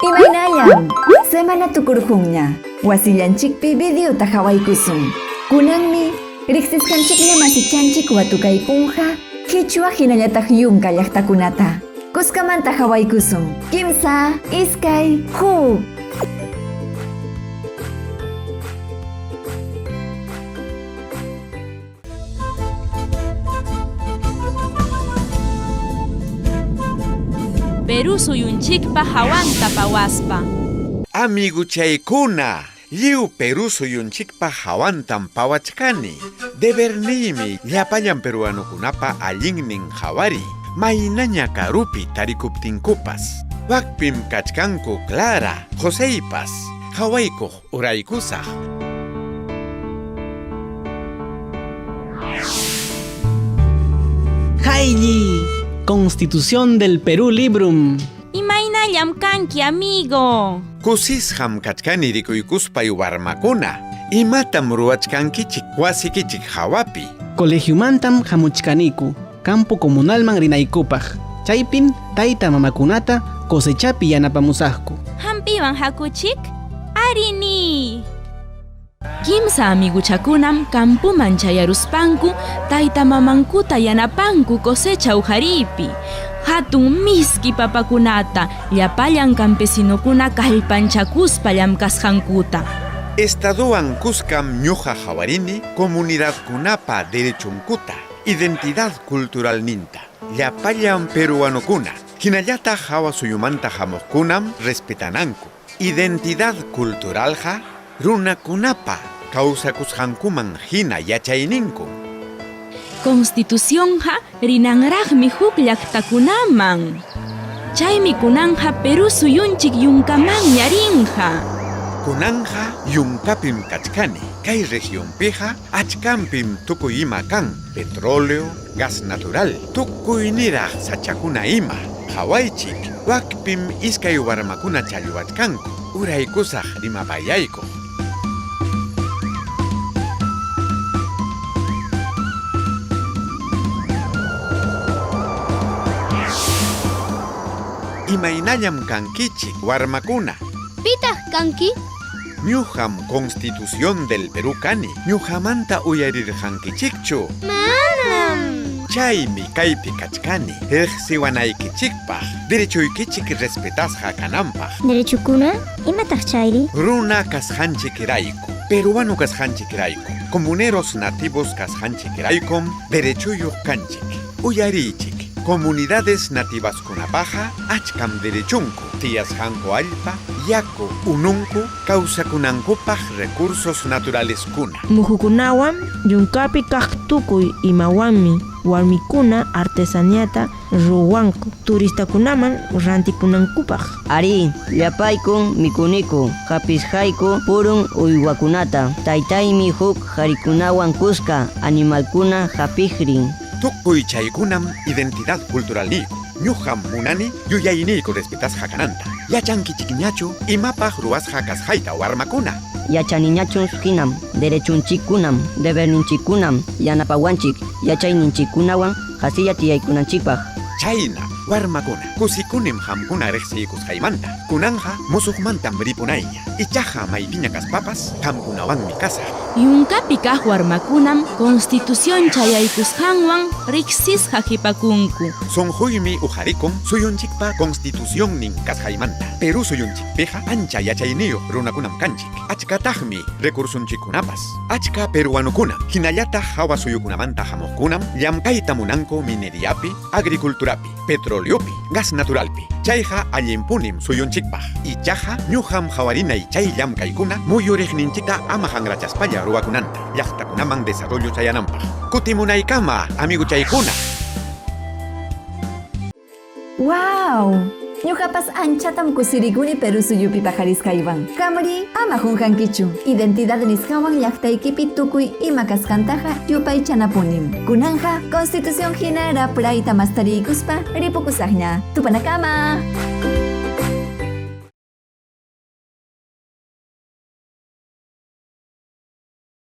Imaynallam semana tukurqunña, wasillanchikpi videota hawaykusun. Kunanmi riqsisqanchiklla masichanchik watukaykunqa qichwa hinallataq yunka llaqtakunata. Kuskamanta hawaykusun. Kimsa, iskay, huk. Perú suyunchikpa hawanta pawaspa. Amiguchaykuna, lliw Perú suyunchikpa hawantam pawachkani. Deberniymi llapallan peruanokunapa allinnin hawariy, maynaña karupi tarikuptinkupas. Wakpim kachkanku Clara, Joseypas, hawaykuq uraykusaq. Haylli, Constitución del Perú Librum. Imaynallam kanki, amigo. Kusisqam kachkani rikuykuspay warmakuna. Imatam ruwachkankichik wasikichik hawapi? Colegiomantam hamuchkaniku, campo comunalman rinaykupaq. Chaypim tayta mamakunata cosechapi yanapamusaqku. Hampiwan hakuchik? Arini. Kimsa amiguchakunam campuman chayaruspanku tayta mamankuta yanapanku cosecha uqariypi. Hatun miski papakunata llapallan campesinokuna kallpanchakuspa llamkasqankuta. Estadowan kuskam ñuqa hawarini comunidadkunapa derechunkuta, identidad culturalninta. Llapallan peruanokuna, hinallataq hawa suyumanta hamuqkunam respetananku. Identidad culturalqa runakunapa kawsakusqankuman hina yachayninkum. Constitucionqa rinanraqmi huk llaqtakunaman. Chaymi kunanqa Perú suyunchik yunkamanña rinqa. Kunanqa yunkapim kachkani. Kay regionpiqa achkanpim tukuy ima kan, petróleo, gas natural, tukuy niraq sachakuna ima. Qhawaychik, wakpim iskay warmakuna challwachkanku, uraykusaq rimapayaykuq. Imaynallam kankichik, warmakuna? Pitaq kanki? Ñuqam Constitución del Perú kani. Ñuqamanta uyarirqankichikchu? Manam. Chaymi kaypi kachkani, riqsiwanaykichikpaq, derechoykichik respetasqa kananpaq. Derechukuna? Imataq chayri? Runa kasqanchikrayku, peruano kasqanchikrayku, comuneros nativos kasqanchikraykum derechoyuq kanchik. Uyariychik, comunidades nativaskunapaqa achkam derechunku, tiyasqanku allpa, yaku, ununku, kawsakunankupaq recursos naturaleskuna. Muhukunawan yunkapi kaq tukuy imawanmi warmikuna artesaniata ruwanku turistakunaman rantikunankupaq. Arí, llapaykun mikuniku, hapisqayku purun uywakunata. Taytaymi huk qarikunawan kuska animalkuna hapiqrin. Tukuy chaykunam identidad culturalniyku. Ñuqam munani yuyayniyku respetasqa kananta. Yachankichikñachu imapaq ruwasqa kasqayta, warmakuna? Yachaniñachus hinam, derechunchikkunam, deberninchikkunam yanapawanchik yachayninchikkunawan qasilla tiyaykunanchikpaq. Chayna, warmakuna, kusikunim qamkuna riqsiykusqaymanta. Kunanqa musuqmantam ripunayña. Ichaqa maypiña kaspapas qamkunawanmi kasaq. Yunkapi kaq warmakunam Constitución chayaykusqanwan riqsisqa qipakunku. Sunquymi uqarikun suyunchikpa constitucionnin kasqaymanta. Perú suyunchikpiqa ancha yachayniyuq runakunam kanchik. Achkataqmi recursunchikkunapas. Achka peruanokuna, hinallataq hawa suyukunamanta hamuqkunam llamkayta munanku mineriapi, agriculturapi, petroleopi, gas naturalpi. Chayqa allinpunim suyunchikpaq. Ichaqa ñuqam hawarinay chay llamkaykuna muyuriqninchikta ama hanrachaspalla ruwakunanta, llaqtakunaman desarrollo chayananpaq. Kutimunaykama, amiguchaykuna. ¡Wow! Ñuqapas anchatam kusirikuni Perú suyupi paqarisqaywan. Qamri ama qunqankichu. Identidad nisqawan llaqtaykipi tukuy ima kasqantaqa yupaychanapunim. Kunanqa Constitución hina raprayta mastariykuspa ripukusaqña. Tupanakama.